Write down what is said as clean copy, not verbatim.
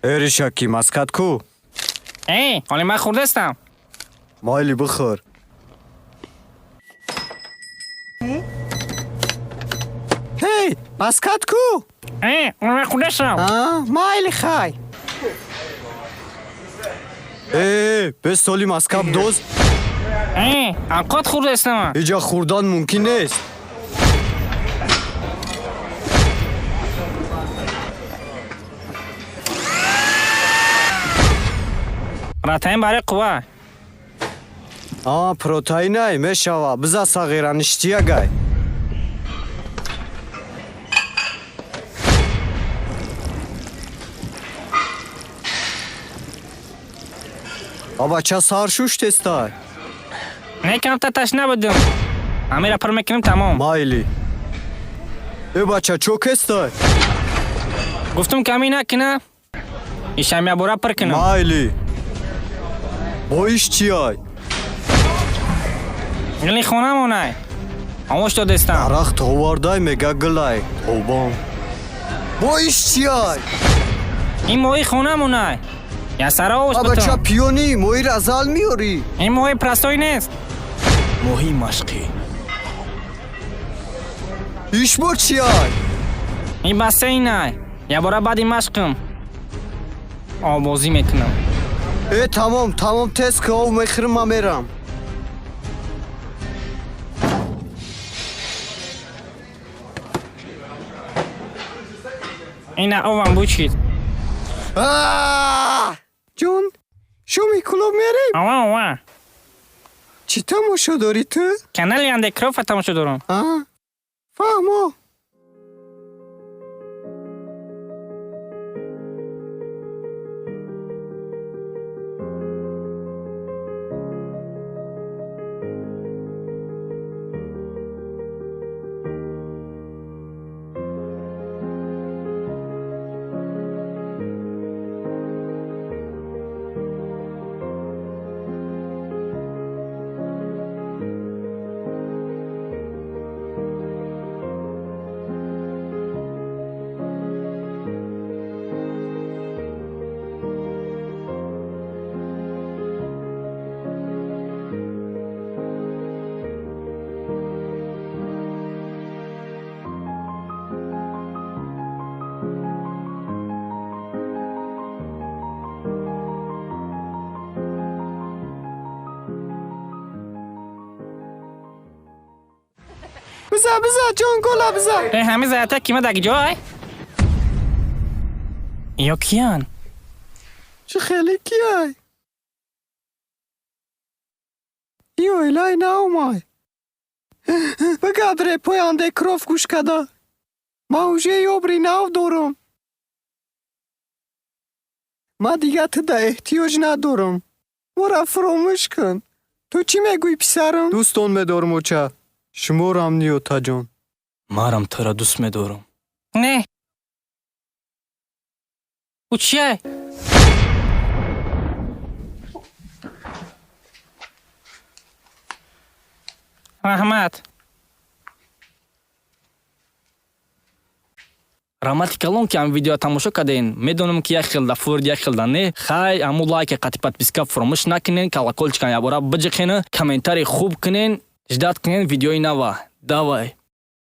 Э, ришаки, маскат ку? Э, ҳоли ман хӯрдастам. Майли, бихӯр. Ҳей, маскат ку? Э, ҳоли ман хӯрдастам. А, майли, хай. Э, бес соли маскаб доз. Э, авқот хӯрдастам. Иҷа хӯрдан мумкин нест. Протеин барои қувва. А, протеинай мешава. Биза, сағира, ништиягай. А бача сар шуштестай. Не, камта ташна будум. Амира пур мекунем, тамом. Майли. Э, бача, чо кестай? Гуфтум, ками накуна. Ишам ябора пур кунам. Майли. Бо иш чиай? Гили хонамонай. Омош додестам. Дарахт овардай, мега гилай. Тобам. Бо иш чиай? Ин моҳи хонамонай. Я сара ош А бача, бутум. пиёнӣ, моҳира зал меёрӣ. Ин моҳи простой нест. Моҳии машқӣ. Иш бо чиай? Ин бассейнай. Ябора баъди машқм. Обозӣ мекунам. Э, тамом, тамом, тез ки, ов мехӯрм, ман мерам. Ина овам бучид. Аа! Ҷон, шоми клуб мерем? Ова, ова. Чӣ тамошо дорӣ ту? Канали Андекрофа тамошо дорам. А, фаҳмо. Биза, биза, ҷон, гола биза. Э, ҳами зайата кима даги ҷой? Ё киян? Чӣ хеле кияй? И оилаи наомай. Бигад, репои Андекроф гӯш када. Ман уже ёбри нав дорам. Ман дига туда эҳтиёҷ надорам. Мора фуромӯш кун. Ту чӣ мегӯӣ, писарам? Дӯстон медорам, оча. Шуморам, ниётаҷон. Марам тура дӯст медорам. Не. Ӯ чияй? Раҳмат. Раҳмати калон, ки ҳам видео тамошо кардем. Медонам, ки як хел да фурд, як хел да не. Хай, ҳаму лайка қати подписка фуромӯш накунен, колокольчикам ябора биҷиқена, комментарий хуб кунен, ждать кунен видеои нава. Давай.